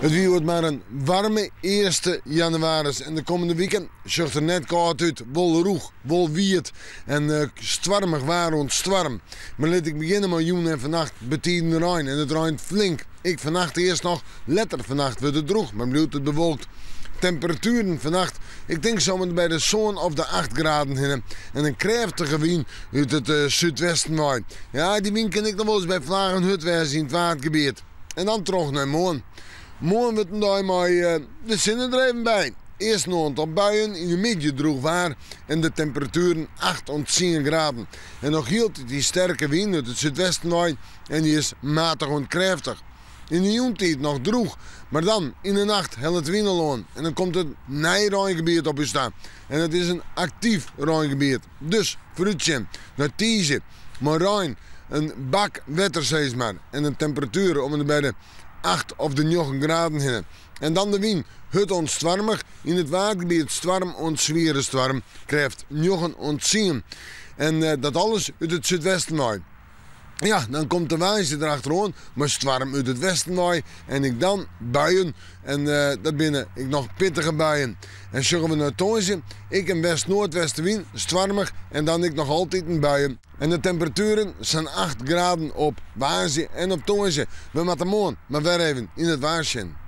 It wie hjoed mar in waarme earste jannewaris en de kommende wiken sjocht der net kâld út. Wol rûch, wol wiet en stoarmich waar oant stoarm. Mar lit ik begjinne mei jûn en fannacht betiden rein en it reint flink. Ek fannacht earst noch, letter fannacht wurdt it drûch, mar bliuwt it bewolkt. Temperatueren fannacht, ik tink sa om en by de sân of de acht graden hinne en in krêftige wyn út it súdwesten wei. Ja, dy wyn kin ek noch wolris by flagen hurd wêze yn it Waadgebiet. En dan troch nei moarn. Moarn wurdt in dei mei de sinne der even by. Earst in oantal buien, yn de middei drûch waar en de temperatueren acht oant tsien graden. En noch hieltyd dy sterke wyn út it súdwesten wei en dy is matich oant krêftich. Yn de jûntiid noch drûch, mar dan yn de nacht hellet de wyn al oan en dan komt in nij reingebiet op ús ta. En it is in aktyf reingebiet. Dus foarútsjen nei tiisdei mei rein, in bak wetter sis mar en in temperatuer om en by de acht of de njoggen graden hinne. En dan de wyn, hurd oant stoarmich, yn it Waadgebiet stoarm oant swiere stoarm, krêft njoggen oant tsien. En dat alles út it súdwesten wei. Ja, dan komt de woansdei der achteroan mei stoarm út it westen wei en ek dan buien. En dat binne ek noch pittige buien. En sjogge we nei tongersdei, ek in west-noardwestewyn, stoarmich en dan ek noch altiten buien. En de temperatueren sa'n acht graden op woansdei en op tongersdei. We moatte moarn mar wer even yn it waar sjen.